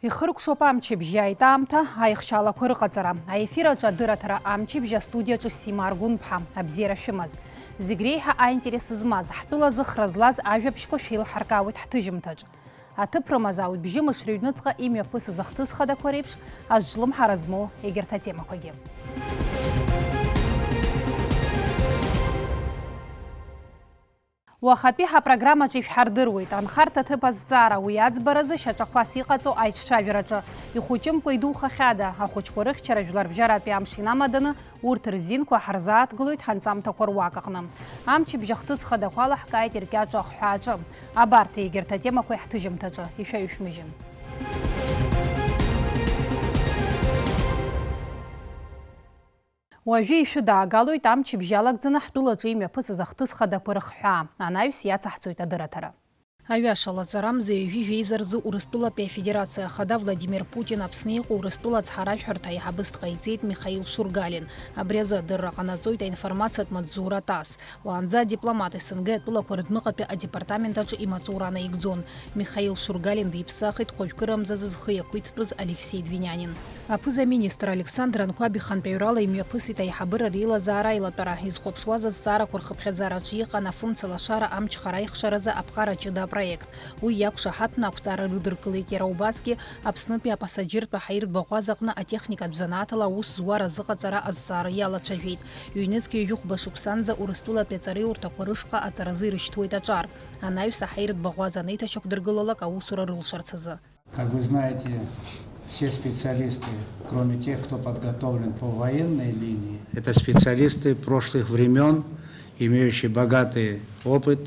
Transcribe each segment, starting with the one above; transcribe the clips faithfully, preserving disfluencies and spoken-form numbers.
Ихыркәшоуп амчыбжь, иааит аамҭа аихшьаалақәа рыҟаҵара. Аефир аҿы адырраҭара амчыбжь, астудиаҿы Сима Аргәынԥҳа. Абзиара шәымаз. Зегь реиҳа аинтерес змаз, ҳтәылазы хра злаз ажәабжьқәа шәеилҳаркаауеит ҳҭыжьымҭаҿ. Аҭыԥ рымазаауеит бжьымш рыҩныҵҟа имҩаԥысыз ахҭыс хадақәа реиԥш азҿлымҳара змоу егьырҭ атемақәагьы. Уахатәи ҳапрограммаҿы ишәҳардыруеит, анхарҭа аҭыԥ азҵаара, уи аӡбаразы шьаҿақәас иҟаҵо аиҿцәажәараҿы, ихәыҷымкәа идухахьада, ахәыҷқәа рыхьчара жәларбжьаратәи амш инамаданы, урҭ рзинқәа ҳарзааҭгылоит ҳанҵамҭақәа руак аҟны. Амчыбжь ахҭыс хадақәа алаҳкааит иркьаҿу ахҳәааҿы. Абарҭ егьырҭ атемақәеи ҳҭыжьымҭаҿы ишәаҩышәмыжьын. Уажәы ишәыдаагалоит амчыбжь алагӡаны ҳтәылаҿы имҩаԥысыз ахҭыс хадақәа рыхҳәаа, анаҩс иацаҳҵоит адырраҭара. Аҩаша лаҵарамза ҩажәи жәеиза рзы Урыстәылатәи Афедерациа Ахада Владимир Путин Аԥсны иҟоу Урыстәыла ацҳаражәҳәарҭа аиҳабыс дҟаиҵеит Михаил Шургалин. Абри азы адырра ҟанаҵоит аинформациатә маҵзура ТАСС. Уаанӡа адипломат СНГ атәылақәа рыдәныҟатәи адепартамент аҿы имаҵура анаигӡон. Михаил Шургалин диԥсахит хәажәкырамзазы зхы иақәиҭтәыз Алексеи Двинянин. Аԥыза-министр Александр Анқәаб ихантәаҩрала имҩаԥысит аиҳабыра реилазаара аилатәара изхәаԥшуаз азҵаарақәа рхыԥхьаӡараҿы иҟан афымца лашара амчхара аихшаразы аԥҟара ҷыда апроект. Уи иақәшаҳаҭны ақәҵара рыдыркылеит иара убасгьы Аԥснытәи апассаџьыртә аҳаиртә баӷәаза аҟны атехникатә занааҭала аус зуа разыҟаҵара азҵаара иалацәажәеит. Ҩнызқь ҩажәихәба шықәсанӡа Урыстәылатәи аҵараиурҭақәа рышҟа аҵаразы ирышьҭуеит аҿар, анаҩс аҳаиртә баӷәаза анеиҭашьақәдыргылалак аусура рылшарц азы. Как вы знаете, все специалисты, кроме тех, кто подготовлен по военной линии, это специалисты прошлых времён, имеющие богатый опыт,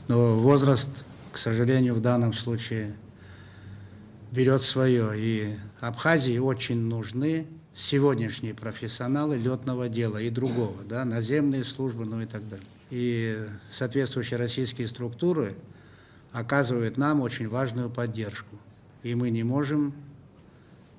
но возраст, к сожалению, в данном случае берёт своё. И Абхазии очень нужны сегодняшние профессионалы лётного дела и другого, да, наземные службы, ну и так далее. И соответствующие российские структуры оказывают нам очень важную поддержку. И мы не можем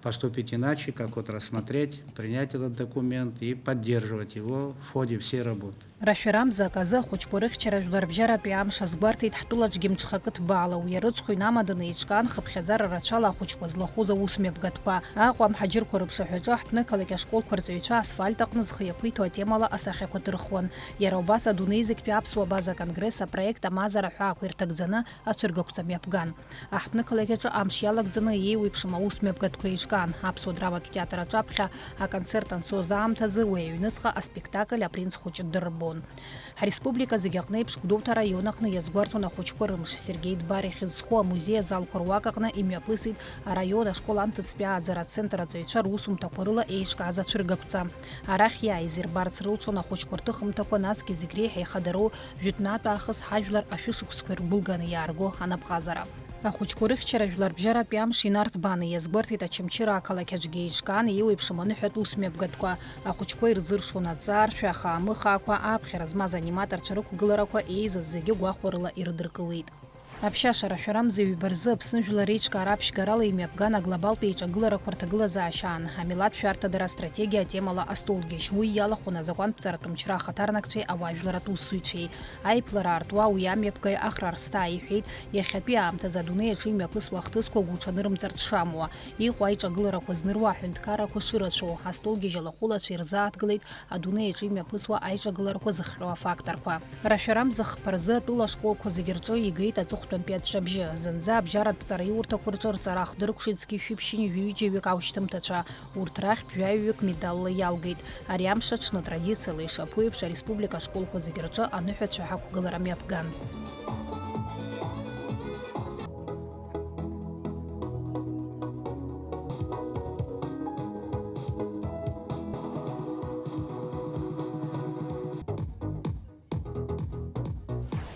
поступить иначе, как вот рассмотреть, принять этот документ и поддерживать его в ходе всей работы. Рашәарамза аказы ахәыҷқәа рыхьчара жәларбжьаратәи амш азгәарҭеит ҳтәылаҿгьы мҽхакы ҭбаала, уи арыцхә инамаданы еиҿкаан хыԥхьаӡара рацәала ахәыҷқәа злахәыз аусмҩаԥгатәқәа. Аҟәа амҳаџьырқәа рыԥшаҳәаҿы аҳҭнықалақь ашколқәа рҵаҩцәа асфальт аҟны зхы иақәиҭу атемала асахьақәа ҭырхуан. Иара убас адунеи зегьтәи аԥсуа база конгресс апроект Амазара аҳәаақәа ирҭагӡаны ацәыргақәҵа мҩаԥган. Аҳҭнықалақь аҿы амш иалагӡаны еиуеиԥшым аусмҩаԥгатәқәа еиҿкаан. Аԥсуа драматә театр аҿаԥхьа аконцерт анцоз аамҭазы уи аҩныҵҟа аспектакль Апринц хәыҷы дырбон. Ҳреспублика зегьы аҟны еиԥш Гәдоуҭа араион аҟны иазгәарҭон ахәыҷқәа рымш. Сергеи Дбар ихьӡ зху амузеи азалқәа руак аҟны имҩаԥысит араион ашкол анҭыҵтәи ааӡара ацентр аҵаҩцәа русумҭақәа рыла еиҿкааз ацәыргақәҵа. Арахь иааиз ирбарц рылшон ахәыҷқәа рҭыхымҭақәа, насгьы зегь реиҳа ихадароу жәытәнатә аахыс ҳажәлар ашәышықәсқәа иргәылганы иаарго анапҟазара. Ахәыҷқәа рыхьчара жәларбжьаратәи амш инарҭбааны иазгәарҭеит Очамчыра ақалақь аҿгьы еиҿкаан еиуеиԥшым аныҳәатә усмҩаԥгатәқәа. Ахәыҷқәа ирзыршон аҵаа, ршәаха амыхаақәа, аԥхьара змаз аниматорцәа рықәгыларақәа еизаз зегьы гәахәарыла ирыдыркылеит. Аԥшьашара шәарамза ҩба рзы Аԥсны жәлар реиҿкаара аԥшьгарала имҩаԥган аглобалтә еиҿагыларақәа рҭагылазаашьаан, амилаҭ шәарҭадара астратегиа атемала астолгьежь. Уи иалахәын азакәантә ҵаратә мчра ахаҭарнакцәеи ауаажәларатә усзуҩцәеи. Аиԥылара аартуа уи амҩаԥгаҩ Ахра Арсҭаа иҳәеит, иахьатәи аамҭазы адунеи аҿы имҩаԥысуа ахҭысқәа гәуҽанырымҵарц шамуа, иҟоу аиҿагыларақәа зныруа аҳәынҭқаррақәа шырацәоу, астолгьежь алахәылацәа ирзааҭгылеит адунеи аҿы имҩаԥысуа аиҿагыларақәа зыхҟьо афакторқәа. Рашәарамза хԥа рзы атәыла ашколқәа зегьы рҿы игеит аҵыхәтәантәи аҵәҵәабжьы. Зынӡа абжьаратә ҵараиурҭақәа рҿы рҵара ахдыркәшеит зқьи шәиԥшьыни жәаҩыџьа-ҩык аушьҭымҭацәа. Урҭ рахьтә жәаҩа-ҩык медалла иалгеит. Ари амш аҽны, традициала ишаԥу еиԥш, ареспублика ашколқәа зегьы рҿы аныҳәацәа ҳақәгылара мҩаԥган.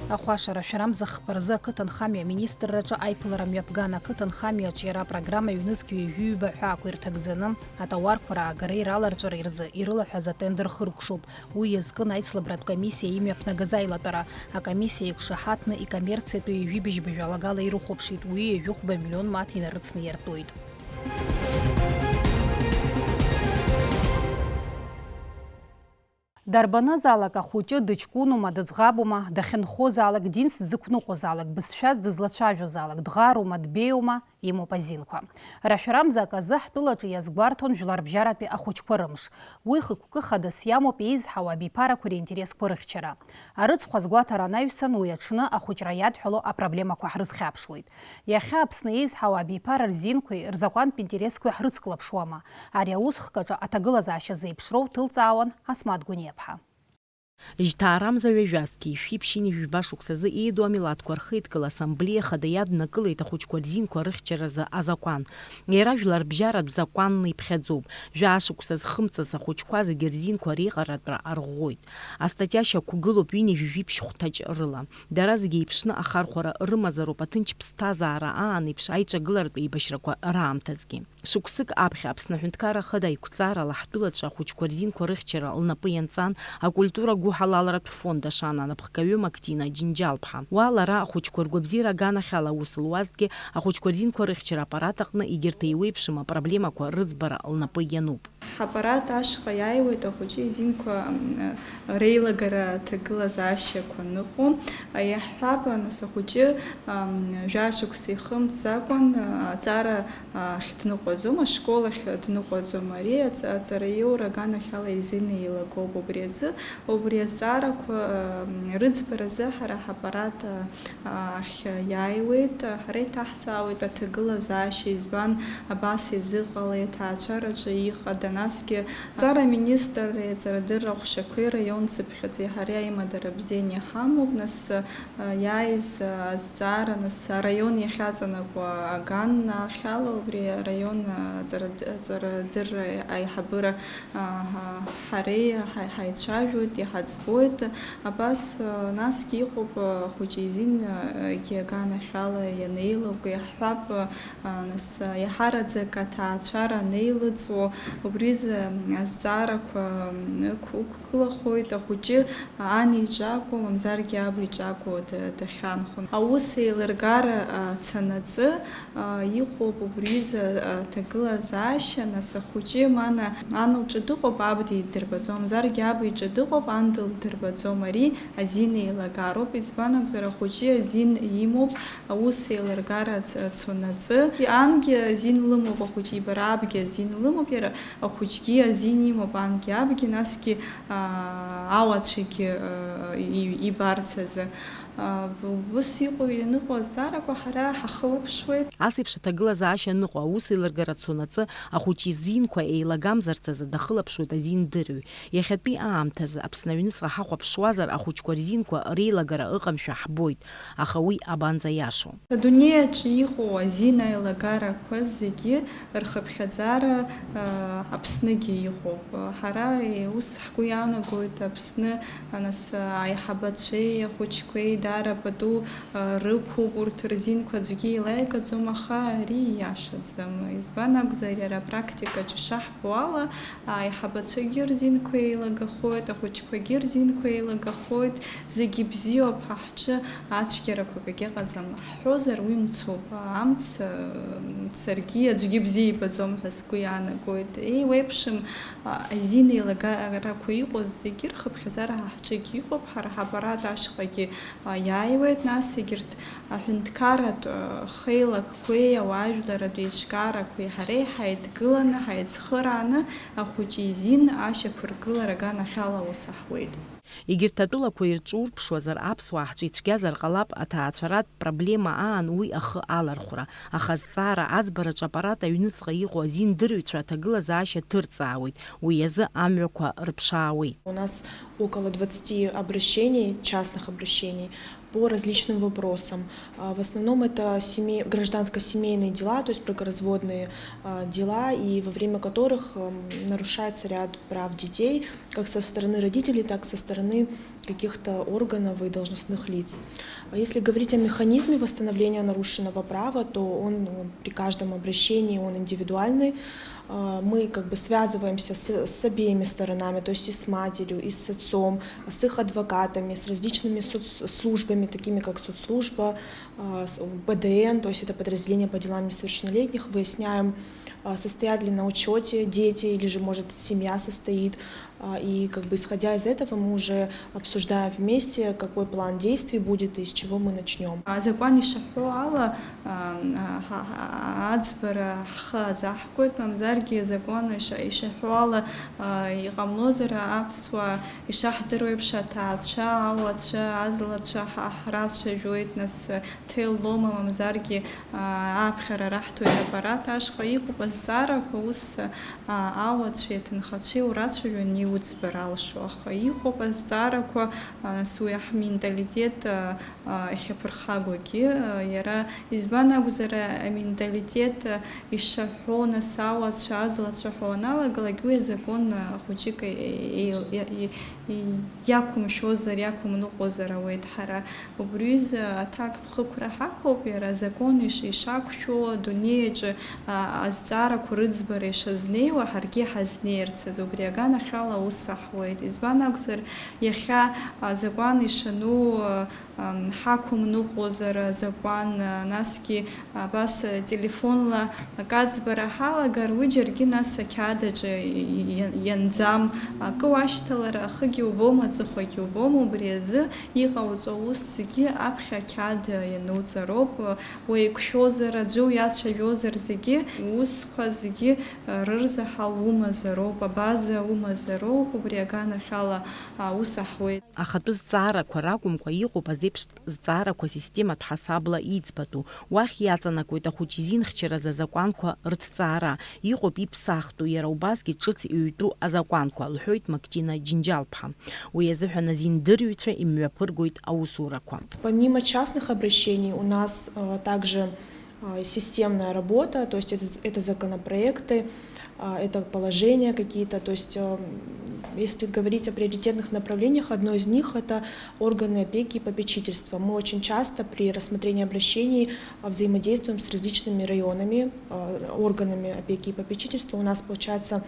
Ахәашара шәарамза хԥа рзы ақыҭанхамҩа аминистрраҿы аиԥылара мҩаԥган. Ақыҭанхамҩа аҿиара апрограмма ҩнызқь ҩажәи ҩба ҳәаақәа ирҭагӡаны, атауарқәа раагареи раларҵәареи рзы ирылаҳәаз атендер хыркәшоуп. Уи иазкын аицлабратә комиссиа имҩаԥнагаз аилатәара. Акомиссиа еиқәшаҳаҭны икоммерциатәу ҩажәи быжьба жәалагала ирыхәаԥшит, уи ҩажәи хәба миллион маҭ инарыцны иартуеит. Дарбанызаалак ахәыҷы дыҷкәыноума, дыӡӷабума, дахьынхозаалак, динс дзықәныҟәозаалак, бызшәас дызлацәажәозаалак, дӷарума, дбеиоума, имоуп азинқәа. Рашәарамзак азы ҳтәылаҿы иазгәарҭон Жәларбжьаратәи ахәыҷқәа рымш. Уи хықәкы хадас иамоуп еизҳау абиԥарақәа ринтересқәа рыхьчара. Арыцхә азгәаҭара анаҩсан, уи аҽны ахәыҷра иадҳәало апроблемақәа ҳрызхьаԥшуеит. Иахьа Аԥсны еизҳау абиԥара рзинқәеи рзакәантә интересқәеи ҳрыцклаԥшуама? Ари аусхк аҿы аҭагылазаашьа зеиԥшроу ҭылҵаауан Асмаҭ Гәыниаԥҳа. Жьҭаарамза ҩажәа зқьи жәшәи ԥшьынҩажәи жәба шықәсазы еиду амилаҭқәа рхеидкыла ассамблеиа хада иаднакылеит ахәыҷқәа рзинқәа рыхьчаразы азакәан. Иара жәларбжьаратә закәанны иԥхьаӡоуп. Жәаа шықәса зхымҵыз ахәыҷқәа зегьы рзинқәа реиҟаратәра арӷәӷәоит. Астатиа шьақәгылоуп ҩынҩажәи жәиԥшь хәҭаҷ рыла. Дара зегьы еиԥшны ахархәара рымазароуп аҭынч ԥсҭазаара аан еиԥш аиҿагыларатә еибашьрақәа раамҭазгьы. Шықәсык аԥхьа Аԥсны Аҳәынҭқарра Ахада аиқәҵарала ҳтәылаҿы ахәыҷқәа рзинқәа рыхьчара лнапы ианҵан акультура гәыҳалалратә фонд ашана анапхгаҩы Мактина Џьынџьал-ԥҳа. Уа лара ахәыҷқәа ргәабзиара аганахьала аус луазҭгьы, ахәыҷқәа рзинқәа рыхьчара аппарат аҟны егьырҭ еиуеиԥшым апроблемақәа рыӡбара лнапы иануп. Ҳаппарат ашҟа иааиуеит ахәыҷы изинқәа, м, реилагара аҭагылазаашьақәа ныҟәо. Иаҳҳәап, нас, ахәыҷы, м, жәа шықәса ихымҵӡакәан, а, аҵара, а, ахь дныҟәаӡом, ашкол ахь дныҟәаӡом. Ари аҵ-, аҵараиоура аганахьала изин еилагоуп. Убри азы, убри азҵаарақәа, м, рыӡбаразы ҳара ҳаппарат, а, ахь иааиуеит, ҳара иҭаҳҵаауеит аҭагылазаашьа, избан абас изыҟалеи, аҭаацәараҿы иҟада, насгьы аҵара аминистрреи аҵарадырра аҟәшақәеи раион цыԥхьаӡеи ҳареи аимадара бзианы иҳамоуп, нас, а, иааиз, а, азҵаара, нас араион иахьаҵанакуа аган ахьала убри араион, а, аҵарад-, аҵарадырра аиҳабыра ҳареи ҳаицәажәоит, иҳаӡбоит. Абас, насгьы иҟоуп ахәыҷы изин, егьи аганахьала ианеилырго, иаҳҳәап, нас, иаҳараӡак аҭаацәара анеилыҵуа, убризы азҵаарақәа ықә-, ықәгылахоит, ахәыҷы ан иҿы акәу, мамзаргьы аб иҿы акәу да-, дахьаанхо. Аус еилыргара, а, цанаҵы, а, иҟоуп убри изы, а, аҭагылазаашьа, нас ахәыҷы, мана, ан лҿы дыҟоуп, аб диддырбаӡом, мамзаргьы аб иҿы дыҟоуп, ан дылдырбаӡом, ари азин еилагароуп, избан акәзар, ахәыҷы азин имоуп, аус еилыргара ц-, цонаҵы. Ангьы азин лымоуп, ахәыҷы ибара абгьы азин лымоуп, иара ахәыҷгьы азин имоуп, ангьы абгьы, насгьы, а, ауацәагьы, а, и-, ибарц азы. Ус иҟоу ианыҟоу азҵаарақәа ҳара ҳахылаԥшуеит. Ас еиԥш аҭагылазаашьа аныҟоу аус еилыргара цонаҵы ахәыҷы изинқәа еилагамзарц азы дахылаԥшуеит азиндырҩ. Иахьатәи аамҭазы Аԥсны аҩныҵҟа ҳахәаԥшуазар, ахәыҷқәа рзинқәа реилагара ыҟамшәа ҳбоит, аха уи абанӡаиашоу? Адунеи аҿы иҟоу азин аилагарақәа зегьы рхыԥхьаӡара, а, Аԥсныгьы иҟоуп. Ҳара, е, ус ҳгәы иаанагоит Аԥсны, а, нас, а, аиҳабацәеи ахәыҷқәеи даара пату, а, рықәуп, урҭ рзинқәа аӡәгьы илаигаӡом, аха ари ииашаӡам. Избан акәзар, иара апрактикаҿы ишаҳбо ала, аиҳабацәагьы рзинқәа еилагахоит, ахәыҷқәагьы рзинқәа еилагахоит, зегьы бзиоуп, ҳа ҳҿы ацәгьарақәак агьыҟаӡам ҳҳәозар, уи мцуп. Амц, саргьы аӡәгьы бзиа ибаӡом ҳәа сгәы иаанагоит. Еиуеиԥшым, а, азин еилагарақәа иҟоу зегьы рхыԥхьаӡара ҳа ҳҿыгь иҟоуп, ҳара ҳаппарат ашҟагьы, а, иааиуеит, нас егьырҭ аҳәынҭқарратә, а, хеилакқәеи ауаажәларратә еиҿкаарақәеи ҳареи ҳаидгыланы, ҳаицхырааны, ахәыҷы изин ашьақәыргылара аганахьала аус аҳуеит. Егьырҭ атәылақәа ирҿурԥшуазар, аԥсуаа ҳҿы ицәгьазар ҟалап аҭаацәаратә проблема аан уи ахы алархәра, аха азҵаара аӡбараҿы аппарат аҩныҵҟа иҟоу азиндырҩцәа аҭагылазаашьа ҭырҵаауеит, уи азы амҩақәа рыԥшаауеит. У нас около двадцати обращений, частных обращений по различным вопросам. А, в основном это семей-, гражданско-семейные дела, то есть бракоразводные, а, дела, и во время которых, м, нарушается ряд прав детей, как со стороны родителей, так и со стороны каких-то органов и должностных лиц. А если говорить о механизме восстановления нарушенного права, то он, м, при каждом обращении, он индивидуальный. А, мы как бы связываемся с, с обеими сторонами, то есть и с матерью, и с отцом, с их адвокатами, с различными соцслужбами, такими как соцслужба, а, с-, Б Д Н, то есть это подразделение по делам несовершеннолетних, выясняем, а, состоят ли на учёте дети, или же, может, семья состоит, А, и как бы исходя из этого мы уже обсуждаем вместе, какой план действий будет и с чего мы начнём. Азакәан ишаҳәо ала, а, а, ҳа-, ҳа-, аӡбара ҳхы азаҳкуеит, мамзаргьы азакәан иша-, ишаҳәо ала, а, иҟамлозар аԥсуаа ишаҳдыруа еиԥш аҭаацәа, ауацәа, азлацәа ҳа-, ҳрацәажәоит, нас ҭеллома, мамзаргьы, а, ааԥхьара раҳҭоит аппарат ашҟа. Иҟоуп азҵаарақәа ус, а, ауацәеи аҭынхацәеи урацәажәон иуӡбар алшо, аха иҟоуп азҵаарақәа, а, нас уи ҳменталитет, а, а, иахьаԥырхагоугьы, а, иара избан акәзар, а, аменталитет, а, ишаҳәо, нас ауацәа, азлацәа ҳәа уаналагалак, уи азакәан, а, хәыҷык, е-, е-, е-, е-, иақәымшәозар, иақәымныҟәозар ауеит ҳара. Убриазы аҭакԥхықәра ҳақәуп, иара азакәан иш-, ишақәшәо, адунеи аҿы, а, азҵаарақәа рыӡбара ишазнеиуа, ҳаргьы ҳазнеирц азы, убри аганахьала аус аҳуеит. Избан акәзар, иахьа азакәан ишану, а, ам, ҳақәымныҟәозар, азакәан, а, насгьы абас, а, телефонла акы аӡбара ҳалагар, уи џьаргьы нас ақьаад аҿы и-, и-, ианӡам, акы уашьҭалар, ахыгьы убом, аҵыхәагьы убом, убри азы иҟауҵо аус зегьы аԥхьа ақьаад иануҵароуп, уеиқәшәозар, аӡәы уиацәажәозар, зегьы усқәа зегьы рырзаҳал умазароуп, абаза умазароуп, убри аганахьала аус аҳуеит. Ахатәы зҵаарақәа ракәымкәа, иҟоуп азеиԥштә зҵаарақәа систематә ҳасабла иӡбатәу. Уахь иаҵанакуеит ахәыҷы изинхьчараз азакәанқәа рыҭҵаара. Иҟоуп иԥсахтәу, иара убасгьы ҿыц иҩтәу азакәанқәа, лҳәоит Мактина Џьынџьал-ԥҳа. Уи азыҳәан азиндырҩцәа имҩаԥыргоит аусурақәа. Помимо частных обращений у нас, э, также, э, системная работа, то есть это, это законопроекты, а, это положения какие-то. То есть, э, если говорить о приоритетных направлениях, одно из них — это органы опеки и попечительства. Мы очень часто при рассмотрении обращений, а, взаимодействуем с различными районами, а, органами опеки и попечительства. У нас, получается,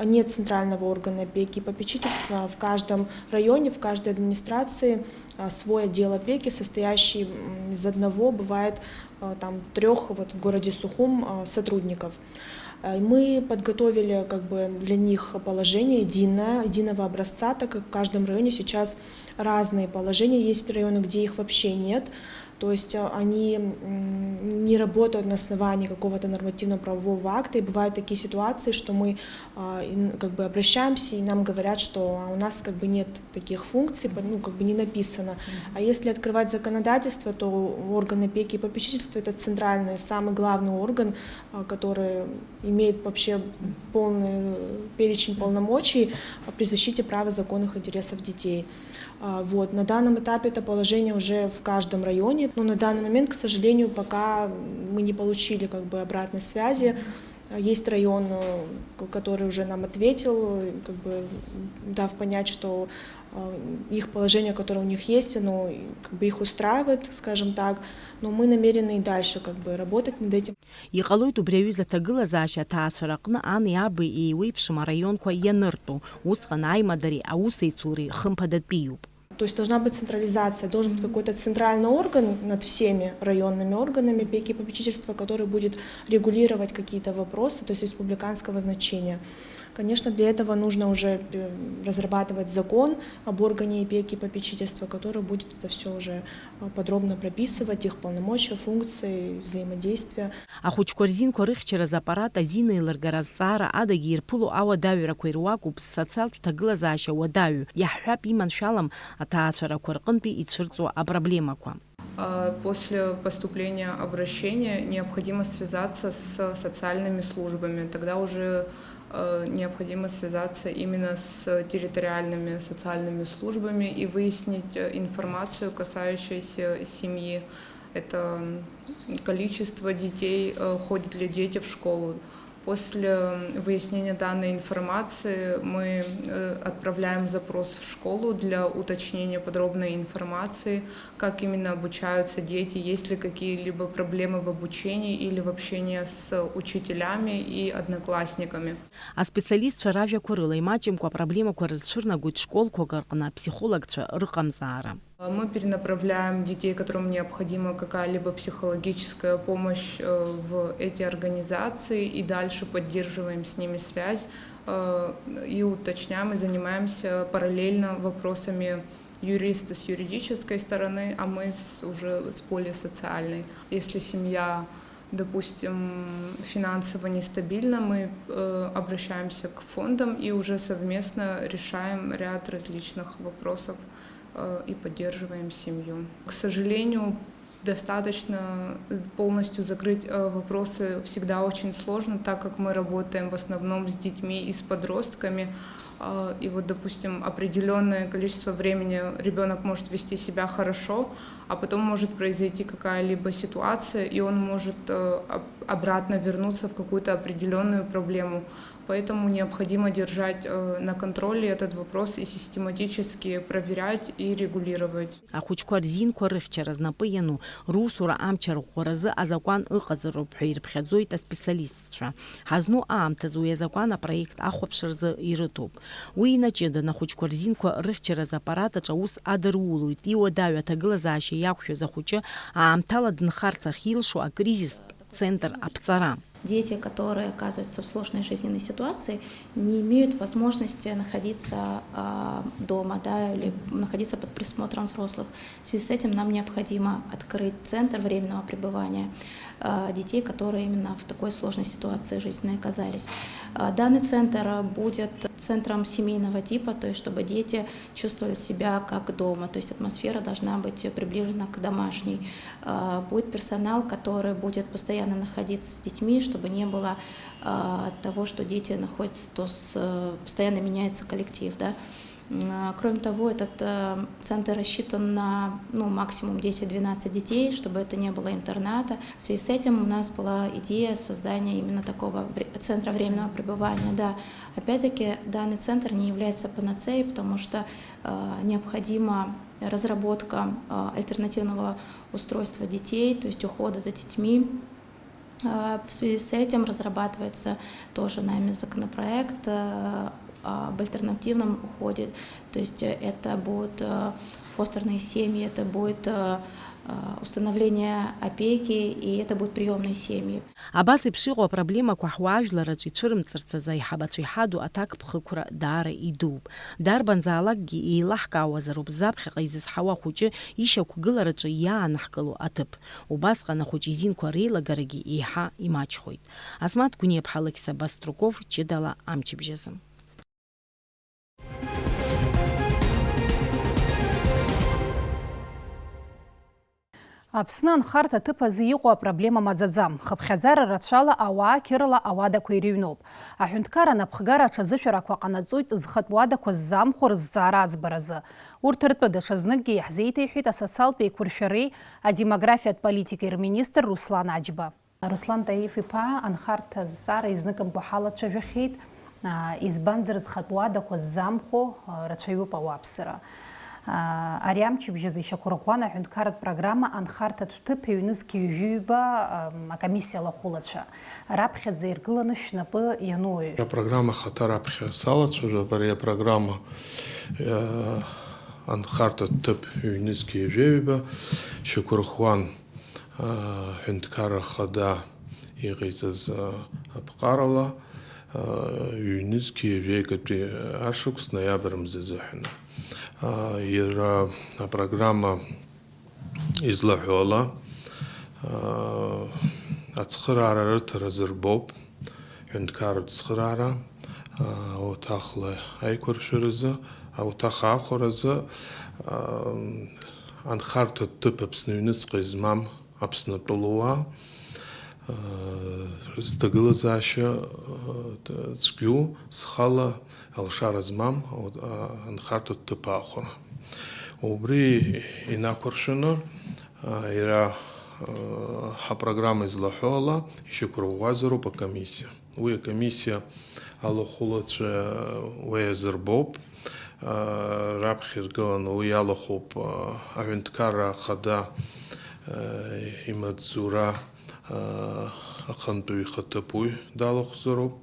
нет центрального органа опеки и попечительства. В каждом районе, в каждой администрации, а, свой отдел опеки, состоящий, м, из одного, бывает, а, там, трёх вот в городе Сухум, а, сотрудников. А, и мы подготовили как бы для них положение единое, единого образца, так как в каждом районе сейчас разные положения. Есть районы, где их вообще нет. То есть, а, они, м, не работают на основании какого-то нормативно-правового акта. И бывают такие ситуации, что мы, а, и, н-, как бы обращаемся, и нам говорят, что, а, у нас как бы нет таких функций, по-, ну, как бы не написано. А если открывать законодательство, то орган опеки и попечительства — это центральный, самый главный орган, а, который имеет вообще полный перечень полномочий, а, при защите права, законных интересов детей. А, вот. На данном этапе это положение уже в каждом районе, но на данный момент, к сожалению, пока мы не получили как бы обратной связи. А, есть район, э, к-, который уже нам ответил, э, как бы, м, дав понять, что, а, их положение, которое у них есть, оно, и, как бы, их устраивает, скажем так, но мы намерены и дальше как бы работать над этим. Иҟалоит убри аҩыза аҭагылазаашьа аҭаацәара аҟны ани аби еиуеиԥшым араионқәа ианыртәу, усҟан аимадареи аусеицуреи хымԥадатәиуп. То есть должна быть централизация, должен быть какой-то центральный орган над всеми районными органами опеки и попечительства, который будет регулировать какие-то вопросы, то есть республиканского значения. Конечно, для этого нужно уже, э, разрабатывать закон об органе опеки и попечительства, который будет это всё уже, э, подробно прописывать, их полномочия, функции, взаимодействия. Ахәыҷқәа рзинқәа рыхьчараз аппарат азинеилыргара азҵаара адагьы ирԥыло ауадаҩрақәа ируакуп социалтә ҭагылазаашьа уадаҩу, иаҳҳәап, иманшәалам аҭаацәарақәа рҟынтәи ицәырҵуа апроблемақәа. А, после поступления обращения необходимо связаться с социальными службами. Тогда уже, э, необходимо связаться именно с территориальными социальными службами и выяснить, э, информацию, касающуюся семьи. Это, м, количество детей, э, ходят ли дети в школу. После, м, выяснения данной информации мы, э, отправляем запрос в школу для уточнения подробной информации, как именно обучаются дети, есть ли какие-либо проблемы в обучении или в общении с учителями и одноклассниками. Аспециалистцәа ражәақәа рыла, имаҷымкәа апроблемақәа рызцәырнагоит школқәак рҟны аԥсихологцәа рыҟамзаара. Мы перенаправляем детей, которым необходима какая-либо психологическая помощь, э, в эти организации, и дальше поддерживаем с ними связь, э, и уточняем, и занимаемся параллельно вопросами юриста с юридической стороны, а мы с, уже с более социальной. Если семья, допустим, финансово нестабильна, мы, э, обращаемся к фондам и уже совместно решаем ряд различных вопросов, э, и поддерживаем семью. К сожалению, достаточно полностью закрыть, э, вопросы всегда очень сложно, так как мы работаем в основном с детьми и с подростками. А, и вот, допустим, определённое количество времени ребёнок может вести себя хорошо, а потом может произойти какая-либо ситуация, и он может, э, об-, обратно вернуться в какую-то определённую проблему. Поэтому необходимо держать, э, на контроле этот вопрос и систематически проверять и регулировать. Ахәыҷқәа рзинқәа рыхьчара знапы иану, русура амч арӷәӷәаразы азакәан ыҟазароуп ҳәа ирыԥхьаӡоит аспециалистцәа. Ҳазну аамҭазы уи азакәан апроект ахәаԥшразы ирыҭоуп. Уи инаҷыдан ахәыҷқәа рзинқәа рыхьчаразы аппарат аҿы аус адырулоит, иуадаҩу аҭагылазаашьа иақәшәаз ахәыҷы аамҭала дынхарц ахьилшо акризистә центр аԥҵара. Дети, которые оказываются в сложной жизненной ситуации, не имеют возможности находиться, а, дома, да, или находиться под присмотром взрослых. В связи с этим нам необходимо открыть центр временного пребывания, а, детей, которые именно в такой сложной ситуации жизненной оказались. А, данный центр будет центром семейного типа, то есть чтобы дети чувствовали себя как дома, то есть атмосфера должна быть приближена к домашней. А, будет персонал, который будет постоянно находиться с детьми, чтобы не было, а, того, что дети находятся, то с, э, постоянно меняется коллектив, да. М, а, кроме того, этот, э, центр рассчитан на, ну, максимум десять-двенадцать детей, чтобы это не было интерната. В связи с этим у нас была идея создания именно такого вре-, центра временного пребывания, да. Опять-таки, данный центр не является панацеей, потому что, э, необходима разработка, э, альтернативного устройства детей, то есть ухода за детьми. Э, в связи с этим разрабатывается тоже нами законопроект, э, об альтернативном уходе. То есть, э, это будут, э, фостерные семьи, это будет, э, э, установление опеки, и это будут приёмные семьи. Абас еиԥш иҟоу апроблемақәа ҳуаажәлараҿы ицәырымҵырц азы аиҳабацәа иҳаду аҭакԥхықәра даара идууп. Дарбанзаалакгьы еилаҳкаауазароуп заԥхьаҟа изызҳауа ахәыҷы ишьақәгылараҿы иаанаҳкыло аҭыԥ. Убасҟан ахәыҷы изинқәа реилагарагьы еиҳа имаҷхоит. Асмаҭ Гәниаԥҳа, Алықьса Баструков, ҷыдала амчыбжьазы. Аԥсны анхарҭа аҭыԥ азы иҟоу апроблема маӡаӡам. Хыԥхьаӡара рацәала ауаа қьырала ауадақәа ирыҩноуп. Аҳәынҭқарра анапхгара аҽазышәарақәа ҟанаҵоит зхатә уадақәа ззамхо рызҵаара аӡбаразы. Урҭ ртәы даҽазныкгьы иаҳзеиҭеиҳәеит асоциалтә еиқәыршәареи адемографиатә политикеи рминистр Руслан Аџьба. Руслан Таиф-иԥа, анхарҭа азҵаара изныкымкәа ҳалацәажәахьеит. Аа, избанзар, зхатә уадақәа ззамхо, аа, рацәаҩуп ауааԥсыра. Аа, ари амчыбжьазы ишьақәырӷәӷәан аҳәынҭқарратә программа анхарҭатә ҭыԥ ҩнызқь ҩажәи ҩба, ам, акомиссиа алахәылацәа. Раԥхьаӡа иргыланы шәнапы иану уаҩ? Апрограмма ахаҭа раԥхьа салацәажәап, ари апрограмма, аа, анхарҭатә ҭыԥ ҩнызқь ҩажәи ҩба шьақәырӷәӷәан. Аҳәынҭқарра Ахада иҟаиҵаз аԥҟарала, ҩнызқь ҩажәеигатәи ашықәс ноиабр мза азыҳәан. Иара апрограмма излаҳәо ала, ацхыраара рыҭара азы рбоуп. Ҳәынҭқарратә цхыраара, ауаҭахла аиқәыршәаразы, ауаҭах аахәаразы, анхарҭа ҭыԥ Аԥсны аҩныҵҟа измам Аԥсны атәылауаа, рызҭагылазаашьа цәгьоу, зхала алшара змам анхарҭа ҭыԥ аахәара. Убри инақәыршәаны, Иара ҳапрограмма излаҳәо ала, ишьақәырӷәӷәазароуп акомиссиа. Уи акомиссиа алахәылацәа уи азырбоуп. Раԥхьа иргыланы уи иалахәуп Аҳәынҭқарра Ахада имаҵзура ахантәаҩ ихаҭыԥуаҩ далахәзароуп.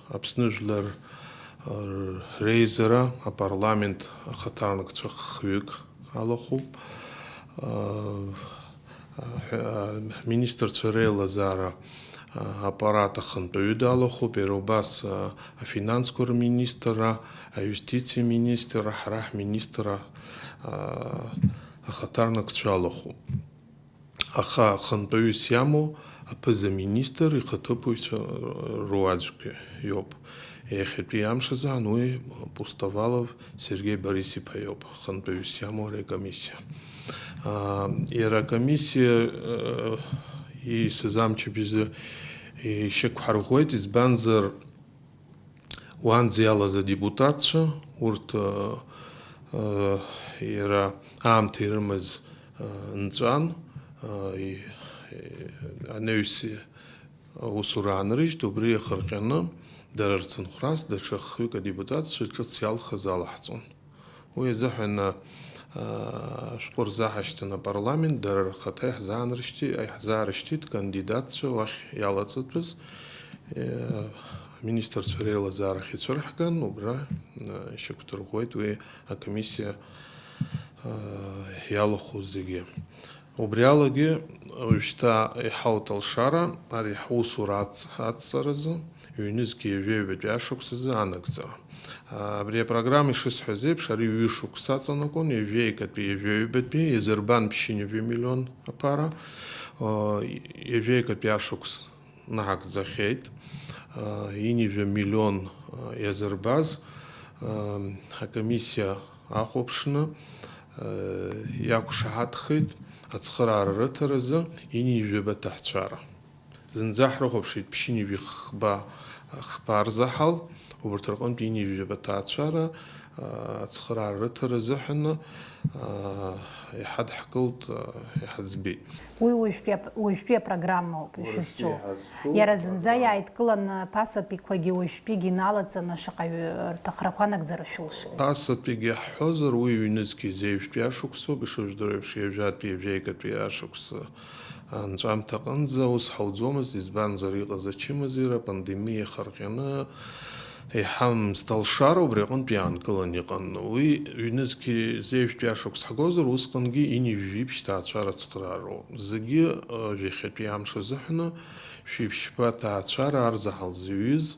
Аԥсны жәлар Реизара апарламент ахаҭарнакцәа хҩык алахәуп. Ҳминистрцәа реилазаара аппарат ахантәаҩы далахәуп, иара убас афинансқәа рминистрра, аиустициа министрра, ҳара ҳминистрра ахаҭарнакцәа алахәуп. Аха хантәаҩыс иамоу аԥыза-министр ихаҭыԥуаҩцәа руаӡәк иоуп. Иахьатәи амш азыҳәан уи Пустовалов Сергеи Борис-иԥа иоуп, хантәаҩыс иамоу ари акомиссиа. Иара акомиссиа иисыз амчыбжьазы ишьақәҳарӷәӷәеит, избанзар, уаанӡа иалаз адепутатцәа, урҭ, ы, ы, иара аамҭа ирымаз, ы, нҵәан, ы, и-, и-, анаҩс аусура аанрыжьт, убри иахырҟьаны дара рцынхәрас даҽа хҩык адепутатцәа ҿыц иалхыз алаҳҵон. Уи азыҳәан, аа, ашәҟәы рзаҳашьҭын апарламент, дара рхаҭа иаҳзаанрышьҭи-, иаҳзаарышьҭит кандидатцәа уахь иалаҵатәыз, э, аминистрцәа реилазаарахь ицәырҳган, убра, э, ишьақәдырӷәӷәеит уи акомиссиа, э, иалахәу зегьы. Убри алагьы, уажәшьҭа иҳауҭ алшара, ари ҳусура ац-, адҵаразы, ҩнызқьи ҩажәи ҩбатәи ашықәсазы анагӡара. Абри апрограмма, ишысҳәаз еиԥш, ари ҩышықәса аҵанакуан, ҩажәеикатәи ҩажәи ҩбатәи, иазырбан ԥшьынҩажәи миллион аԥара, ҩажәи ҩбатәи ашықәс нагӡахьеит, ҩынҩажәи миллион иазырбаз, акомиссиа ахәаԥшны, иақәшаҳаҭхеит ацхыраара рыҭаразы ҩынҩажәи жәаба аҭаацәара. Зынӡа ҳрыхәаԥшит ԥшьынҩажәи хба, хба арзаҳал, убарҭ рҟынтә ҩынҩажәи жәаба аҭаацәара, ацхыраара рыҭара азыҳәаны, иҳадҳкылт, иҳаӡбеит. Уи уажәтәи ап-, уажәтәи апрограммоуп шәызҿу. Иара зынӡа иааидкыланы ԥасатәиқәагьы уажәтәигьы иналаҵаны шаҟаҩы рҭахрақәа нагӡара шәылшеит? Ԥасатәигьы ҳҳәозар, уи ҩнызқьи зеижәтәи ашықәсоуп, ишыжәдыруа еиԥш, ҩажәатәи, ҩажәеикатәи ашықәс анҵәамҭа аҟынӡа ус ҳауӡомызт, избанзар, иҟаз ачымазара, апандемиа иахырҟьаны, иҳамамызт алшара убри аҟынтә иаанкыланы иҟан. Уи ҩнызқьи зеижәтәи ашықәс ҳгозар, усҟангьы ҩынҩажәи жәиԥшь ҭаацәара ацхыраароуп. Зегьы, ы, жәахьатәи амш азыҳәаны шәиԥшьба ҭаацәара арзаҳал зыҩыз, ы,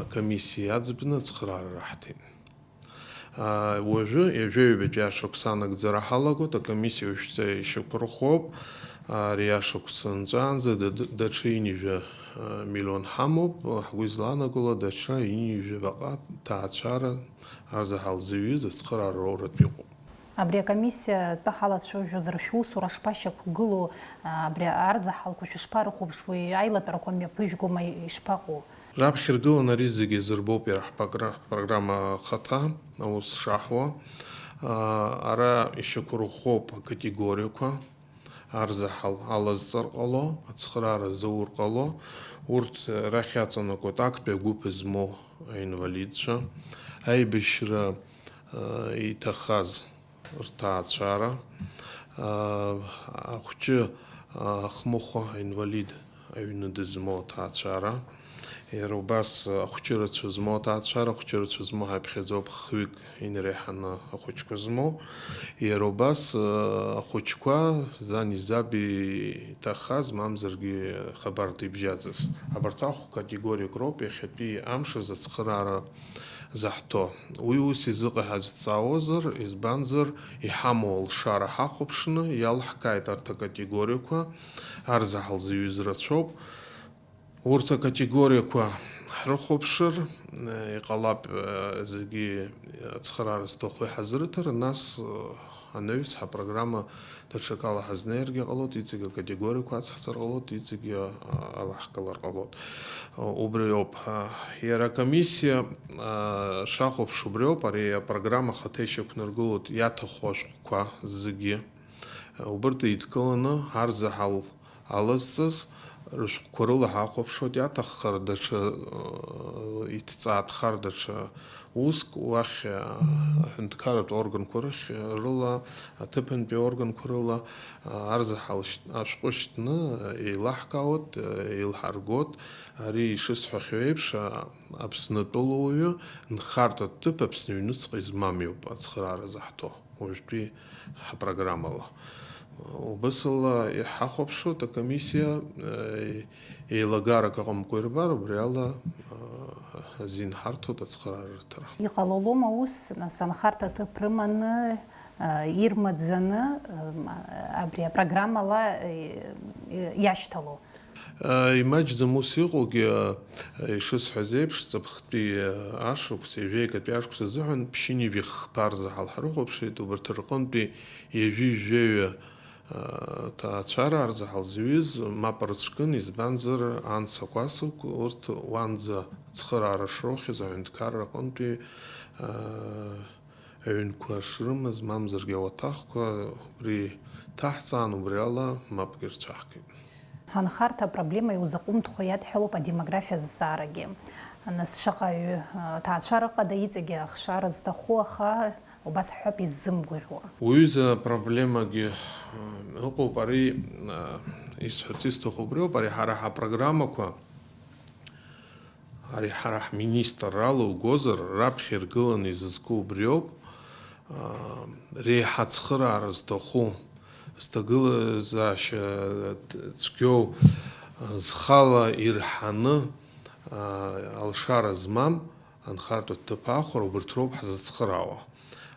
акомиссиа иаӡбны ацхыраара раҳҭеит. Аа, уажәы, ҩажәи ҩбатәи ашықәс анагӡара ҳалагоит, акомиссиа уажәшьҭа ишьақәырӷәӷәоуп. Ари ашықәс нҵәаанӡа да-, даҽа ҩынҩажәи, аа, миллион ҳамоуп, ҳгәы излаанагола, даҽа ҩынҩажәи баҟа ҭаацәара арзаҳал зыҩыз ацхыраара роуратә иҟоуп. Абри акомиссиа атәы ҳалацәажәозар, шәусура шԥашьақәгылоу, абри арзаҳалқәа шәышԥарыхәаԥшуеи, аилатәарақәа мҩаԥыжәгома, ишԥаҟоу? Раԥхьа иргыланы ари зегьы азырбоуп иара ҳпагра-, ҳпрограмма ахаҭа, аус шаҳуа. Аа, ара ишьақәырӷәӷәоуп акатегориақәа, арзаҳал алазҵар ҟало, ацхыраара заур ҟало, урҭ рахь иаҵанакуеит актәи агәыԥ змоу аинвалидцәа, аибашьра, аа, иҭахаз рҭаацәара, аа, ахәҷы, аа, ахмыхәа, аинвалид аҩны дызмоу аҭаацәара, иара убас ахәҷы рацәа змоу аҭаацәара, ахәҷы рацәа змоу ҳаиԥхьаӡоуп, хҩык инареиҳаны ахәыҷқәа змоу, иара убас, аа, ахәыҷқәа зани заби иҭахаз, мамзаргьы хабарҭа ибжьаӡыз. Абарҭ ахә категориак роуп иахьатәи амш азы ацхыраара заҳҭо. Уи ус изыҟаҳҵазар, избанзар, иҳамоу алшара ҳахәаԥшны иалҳкааит арҭ акатегориақәа арзаҳал зыҩыз рацәоуп. Урҭ акатегориақәа ҳрыхәаԥшыр, э, иҟалап, э, зегьы ацхыраара зҭаху иҳазрыҭар, нас, э, анаҩс ҳапрограмма даҽакала ҳазнеиргьы ҟалоит, иҵегь акатегориақәа ацҳҵар ҟалоит, иҵегьы, а, алаҳкылар ҟалоит. Убри ауп, а, иара акомиссиа, а, шахәаԥш убри ауп, ари апрограмма ахаҭа ишьақәнаргылоит иаҭаху ашәҟәқәа зегьы. Убырҭ еидкыланы арзаҳал алазҵаз рышәҟәқәа рыла ҳахәаԥшуеит, иаҭаххар даҽа, а, Иҭҵаатәхар даҽа уск, уахь, а, аҳәынҭқарратә органқәа рыхь, рыла, аҭыԥантәи аорганқәа рыла, а, арзаҳал шьт-, ашәҟәы шьҭны, а, еилаҳкаауеит, а, еилҳаргоит. Ари ишысҳәахьоу еиԥш, а, Аԥсны атәылауаҩы нхартә аҭыԥ Аԥсны аҩныҵҟа измам иоуп ацхыраара заҳҭо. Уажәтәи ҳпрограммала. Убасала иҳахәаԥшуеит акомиссиа, э, еилагарак аҟамкәа ирбар, убри ала, э, азин ҳарҭоит ацхыраара рыҭара. Иҟалалома ус, нас, анхарҭа аҭыԥ рыманы, э, ирмаӡаны, э, абри апрограммала, э, иашьҭало? Имаҷӡам ус иҟоугьы, ишысҳәаз еиԥш, ҵыԥхтәи ашықәс, ҩажәи акатәи ашықәс азыҳәан Ԥшьынҩажәи хԥа рзы ҳалҳарыхәаԥшит, убарҭ рҟынтәи ҩажәи жәаҩа ҭаацәара арзы ҳалзыҩыз мап рыцәкын, избанзар, анс акәасқәа урҭ уанӡа цхыраара шрохьыз аҳәынҭқарра аҟынтәи аҩнқәа шрымаз, мамзаргьы ауаҭахқәа, убри ҭаҳҵаан, убри ала мапк ирцәаҳкит. Анхарҭа апроблема иузаҟәымҭхо иадҳәалоуп адемографиа азҵаарагьы. Нас шаҟаҩы, а, ҭаацәара ыҟада иҵегьы ахшара зҭаху, аха убас ҳҳәап иззымгәаӷьуа? Уҩыза апроблемагьы, а, ыҟоуп, ари, а, исҳәарц исҭаху убриоуп, ари ҳара ҳапрограммақәа, Ари ҳара ҳминистрра лугозар, раԥхьа иргыланы изызку убриоуп, аа, реиҳа ацхыраара зҭаху, зҭагылазаашьа цәгьоу, зхала ирҳаны, аа, алшара змам анхартә аҭыԥ аахәара, убарҭ роуп ҳзыцхыраауа.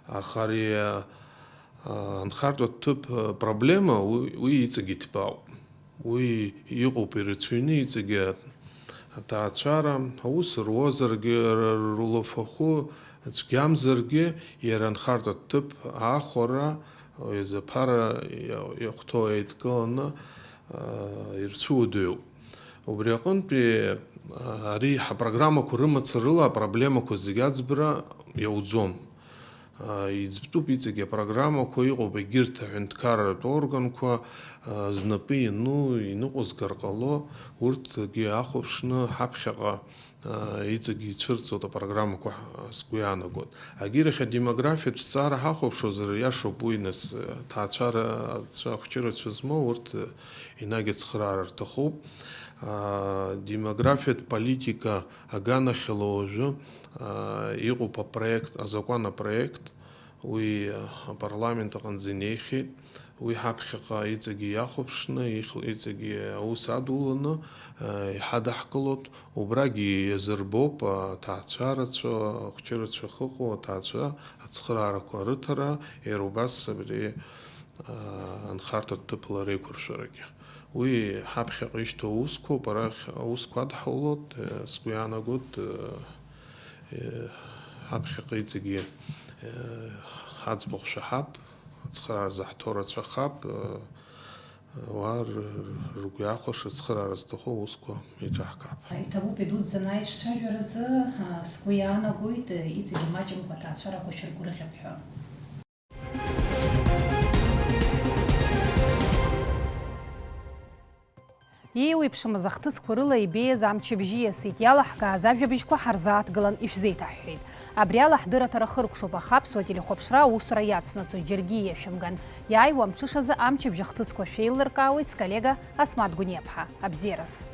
Аха ари, аа, анхартә аҭыԥ проблема уи, уи иҵегь иҭбаауп. Уи иҟоуп ирацәаҩны иҵегьы аҭаацәара, аус руозаргьы, р-, р-, рулафахәы цәгьамзаргьы, иара анхартә аҭыԥ аахәара, уи азы аԥара иа-, иахәҭоу еидкыланы, аа, ирцәыуадаҩуп. Убри аҟынтәи, аа, ари ҳапрограммақәа рымацарыла апроблемақәа зегьы аӡбара иауӡом. Иӡбтәуп иҵегьы апрограммақәа, иҟоуп егьырҭ аҳәынҭқарратә органқәа, знапы иану, иныҟәызгар ҟало, урҭгьы ахәаԥшны ҳаԥхьаҟа иҵегьы ицәырҵуеит апрограммақәа, сгәы иаанагоит. Агьырахь адемографиатә зҵаара ҳахәаԥшуазар, иашоуп уи, нас, ҭаацәара, ацәа-, ахәҷырацәа змоу урҭ енагь ацхыраара рҭахуп. Демографиатә политика аганахьала уажәы, аа, иҟоуп апроект, азакәан апроект, уи, а, апарламент аҟынӡа инеихьеит, уи ҳаԥхьаҟа иҵегьы иахәаԥшны, их-, иҵегьы аус адуланы, а, иҳадаҳкылоит, убрагьы иазырбоуп аҭаацәарацәа, ахәҷырацәа ахьыҟоу, аҭаацәа ацхыраарақәа рыҭара, иара убас абри, а, анхарҭа ҭыԥла реиқәыршәарагьы. Уи ҳаԥхьаҟа ишьҭоу аусқәоуп, арахь аусқәа адҳаулоит, э, сгәы иаанагоит, э, э, ҳаԥхьаҟа иҵегьы, э, ҳаӡбахә шәаҳап, ацхыраара заҳҭо рацәахап, э, уа р-, ргәы иахәаша, ацхыраара зҭаху аусқәа еиҿаҳкаап. Иҭабуп идуӡӡаны аиҿцәажәаразы, а, сгәы иаанагоит, э, иҵегьы маҷымкәа аҭаацәарақәа шәыргәырӷьап ҳәа. Еиуеиԥшымыз ахҭысқәа рыла ибеиаз амчыбжьы иасит, иалаҳкааз ажәабжьқәа ҳарзааҭгылан ишәзеиҭаҳҳәеит. Абри ала ҳдырраҭара хыркәшоуп, аха Аԥсуа телехәаԥшра аусура иацнаҵоит, џьаргьы ииашәымган. Иааиуа амҽышазы амчыбжь ахҭысқәа шәеилыркаауеит сколлега Асмаҭ Гәыниаԥҳа. Абзиараз!